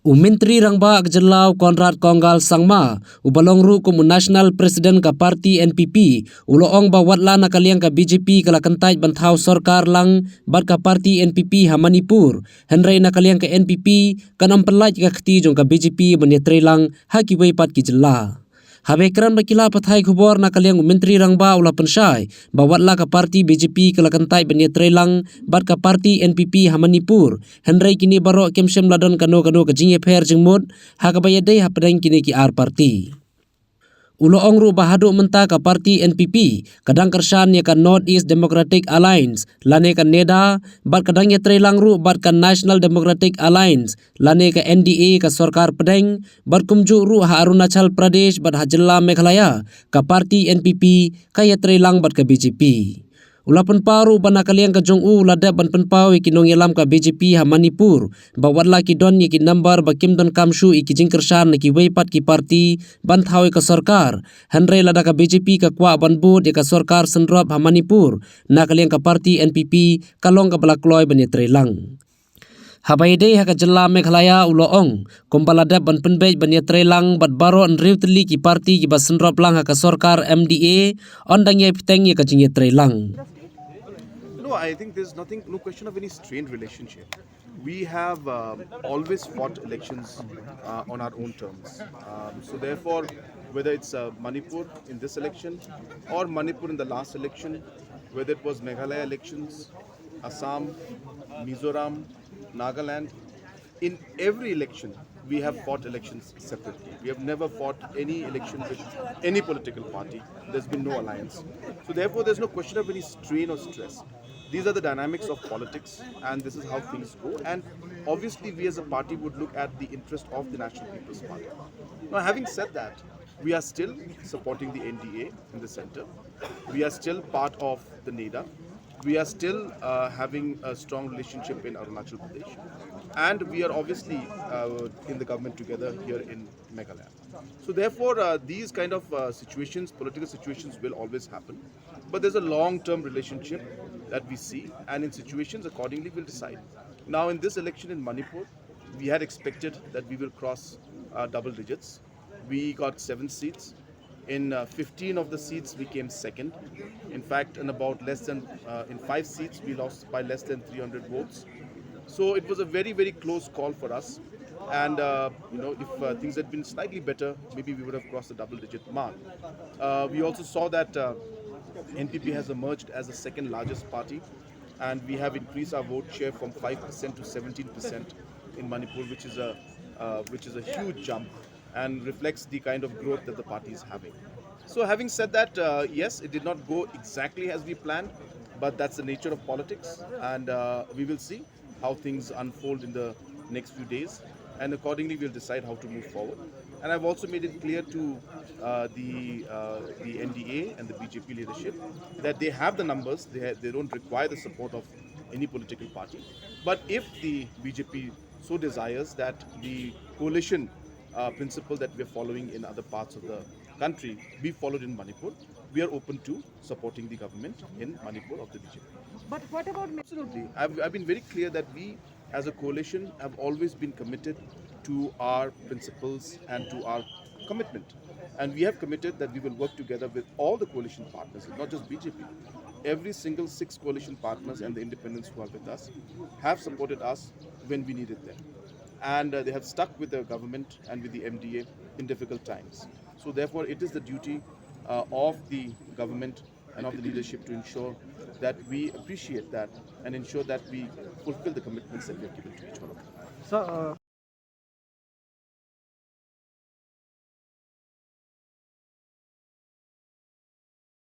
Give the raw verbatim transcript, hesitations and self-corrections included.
U Myntri Rangbah ka jylla u Conrad Kongkal Sangma, uba long ruh kum u National President ka party N P P, u la ong ba watla na ka liang ka B J P ka la kyntait ban thaw sorkar lang bad ka party N P P ha Manipur, hynrei na ka liang ka N P P kan ym pynlait ka kti jong ka B J P ban ïatreilang ha kiwei pat ki jylla. Haba ïakren bad ki lad pathai khubor na ka liang u Myntri Rangbah u la pynshai ba watla ka party B J P ka la kyntait ban ïatreilang bad ka party N P P ha Manipur, hynrei kine baroh kim shym la don kano kano ka jingïapher jingmut ha kaba ïadei hapdeng kine ki ar party. U la ong ruh ba haduh mynta ka party N P P ka dang kyrshan ïa ka North East Democratic Alliance lane ka NEDA bad ka dang ïatreilang ruh bad ka National Democratic Alliance lane ka N D A ka sorkar pdeng, bad kumjuh ruh ha Arunachal Pradesh bad ha jylla Meghalaya ka party N P P ka ïatreilang bad ka B J P. U la pynpaw ruh ba na ka liang ka jong u u la dep ban pynpaw ïa ki nongïalam ka B J P ha Manipur ba watla ki don ïa ki number ba kim donkam shuh ïa ki jingkyrshan na kiwei pat ki party ban thaw ïa ka sorkar, hynrei lada ka B J P ka kwah ban bud ïa ka sorkar synrop ha Manipur, na ka liang ka party N P P ka long kaba la kloi ban ïatreilang. Haba ïadei ha ka jylla Meghalaya u la ong, kumba la dep ban pynbeit ban ïatreilang bad baroh hynriew tylli ki party kiba synrop lang ha ka sorkar M D A, yn dang ïai bteng ïa ka jingïatreilang. No, I think there's nothing, no question of any strained relationship. We have um, always fought elections uh, on our own terms. Um, so therefore, whether it's uh, Manipur in this election or Manipur in the last election, whether it was Meghalaya elections, Assam, Mizoram, Nagaland, in every election, we have fought elections separately. We have never fought any election with any political party. There's been no alliance. So therefore, there's no question of any strain or stress. These are the dynamics of politics, and this is how things go. And obviously, we as a party would look at the interest of the National People's Party. Now, having said that, we are still supporting the N D A in the center. We are still part of the NEDA. We are still uh, having a strong relationship in Arunachal Pradesh. And we are obviously uh, in the government together here in Meghalaya. So therefore, uh, these kind of uh, situations, political situations will always happen. But there's a long-term relationship that we see, and in situations accordingly we'll decide. Now, in this election in Manipur, we had expected that we will cross uh, double digits. We got seven seats. In uh, fifteen of the seats, we came second. In fact, in about less than, uh, in five seats, we lost by less than three hundred votes. So it was a very, very close call for us. And, uh, you know, if uh, things had been slightly better, maybe we would have crossed the double digit mark. Uh, we also saw that uh, N P P has emerged as the second largest party, and we have increased our vote share from five percent to seventeen percent in Manipur, which is a, uh, which is a huge jump and reflects the kind of growth that the party is having. So, having said that, uh, yes, it did not go exactly as we planned, but that's the nature of politics, and uh, we will see how things unfold in the next few days, and accordingly, we'll decide how to move forward. And I've also made it clear to uh, the uh, the N D A and the B J P leadership that they have the numbers; they ha- they don't require the support of any political party. But if the B J P so desires that the coalition uh, principle that we are following in other parts of the country be followed in Manipur, we are open to supporting the government in Manipur of the B J P. But what about Absolutely. I've, I've been very clear that we, as a coalition, have always been committed to our principles and to our commitment. And we have committed that we will work together with all the coalition partners, not just B J P. Every single six coalition partners and the independents who are with us have supported us when we needed them. And uh, they have stuck with the government and with the M D A in difficult times. So, therefore, it is the duty uh, of the government and of the leadership to ensure that we appreciate that and ensure that we fulfill the commitments that we have given to each one of them. Sir, uh,